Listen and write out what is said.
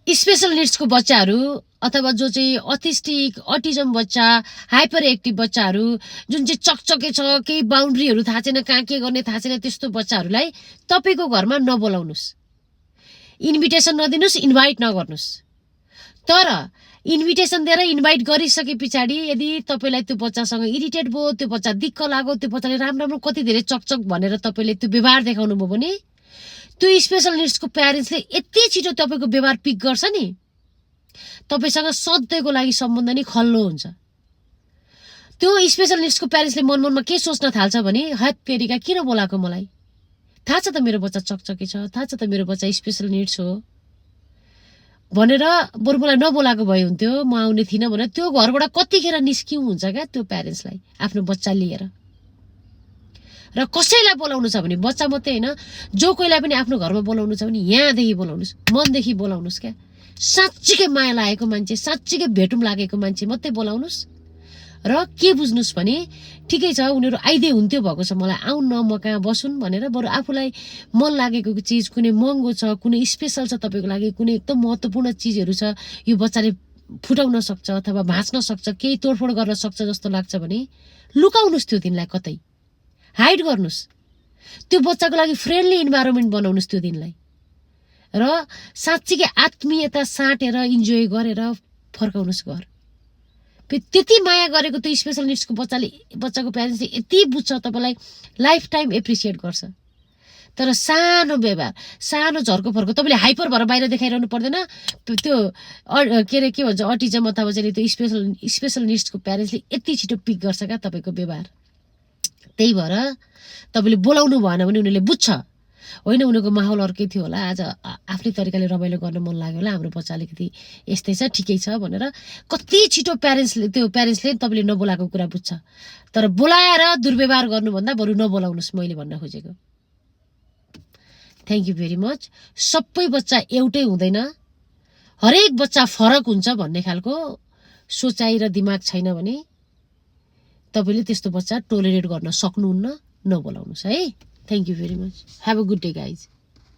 special निड्सको बच्चाहरू अथवा जो चाहिँ अटिस्टिक अटिजम बच्चा हाइपर एक्टिभ बच्चाहरू जुन चाहिँ चकचके छ केही बााउन्ड्रीहरू थाहा छैन कहाँ के गर्ने थाहा छैन त्यस्तो बच्चाहरूलाई तपाईँको घरमा नबोलाउनुहोस् इन्भिटेसन नदिनुहोस् इन्भाइट नगर्नुहोस् तर इन्भिटेसन दिएर इन्भाइट गरिसके पछाडि यदि तपाईँलाई त्यो बच्चासँग इरिटेट भयो त्यो बच्चा दिक्क लाग्यो त्यो बच्चाले राम्रो कति धेरै चकचक भनेर तपाईँले त्यो व्यवहार देखाउनु भयो भने त्यो स्पेशल निड्सको प्यारेन्ट्सले यति छिटो तपाईँको व्यवहार पिक गर्छ नि तपाईँसँग सधैँको लागि सम्बन्ध नै खल्लो हुन्छ त्यो स्पेशल निड्सको प्यारेन्ट्सले मनमनमा के सोच्न थाल्छ भने हत तेरिका किन बोलाएको मलाई थाहा छ त मेरो बच्चा चकचके छ थाहा छ त मेरो बच्चा स्पेशल निड्स हो भनेर बरु मलाई नबोलाएको भए हुन्थ्यो म आउने थिइनँ भनेर त्यो घरबाट कतिखेर निस्किउँ हुन्छ क्या त्यो प्यारेन्ट्सलाई आफ्नो बच्चा लिएर र कसैलाई बोलाउनु छ भने बच्चा मात्रै होइन जो कोहीलाई पनि आफ्नो घरमा बोलाउनु छ भने यहाँदेखि बोलाउनुहोस् मनदेखि बोलाउनुहोस् क्या साँच्चीकै माया लागेको मान्छे साँच्चीकै भेटौँ लागेको मान्छे मात्रै बोलाउनुहोस् र के बुझ्नुहोस् भने ठिकै छ उनीहरू आइदिए हुन्थ्यो भएको छ मलाई आउन न म कहाँ बसुन् भनेर बरु आफूलाई मन लागेको चिज कुनै महँगो छ कुनै स्पेसल छ तपाईँको लागि कुनै एकदम महत्त्वपूर्ण चिजहरू छ यो बच्चाले फुटाउन सक्छ अथवा भाँच्न सक्छ केही तोडफोड गर्न सक्छ जस्तो लाग्छ भने लुकाउनुहोस् त्यो दिनलाई कतै हाइड गर्नुहोस् त्यो बच्चाको लागि फ्रेन्डली इन्भाइरोमेन्ट बनाउनुहोस् त्यो दिनलाई र साँच्चीकै आत्मीयता साटेर इन्जोय गरेर फर्काउनुहोस् घर त्यति माया गरेको त्यो स्पेशल निड्सको बच्चाको प्यारेन्ट्सले यति बुझ्छ तपाईँलाई लाइफ टाइम एप्रिसिएट गर्छ तर सानो व्यवहार सानो झर्को फर्को तपाईँले हाइपर भएर बाहिर देखाइरहनु पर्दैन त्यो के अरे के भन्छ अटिजम अथवा चाहिँ त्यो स्पेशल निड्सको प्यारेन्ट्सले यति छिटो पिक गर्छ क्या तपाईँको व्यवहार त्यही भएर तपाईँले बोलाउनु भएन भने उनीहरूले बुझ्छ होइन उनीहरूको माहौल अर्कै थियो होला आज आफ्नै तरिकाले रमाइलो गर्न मन लाग्यो होला हाम्रो बच्चा अलिकति यस्तै छ ठिकै छ भनेर कति छिटो प्यारेन्ट्सले तपाईँले नबोलाएको कुरा बुझ्छ तर बोलाएर दुर्व्यवहार गर्नुभन्दा बरु नबोलाउनुहोस् मैले भन्न खोजेको थ्याङ्क यू भेरी मच सबै बच्चा एउटै हुँदैन हरेक बच्चा फरक हुन्छ भन्ने खालको सोचाइ र दिमाग छैन भने तपाईँले त्यस्तो बच्चा टोलरेट गर्न सक्नुहुन्न नबोलाउनुहोस् है thank you very much have a good day guys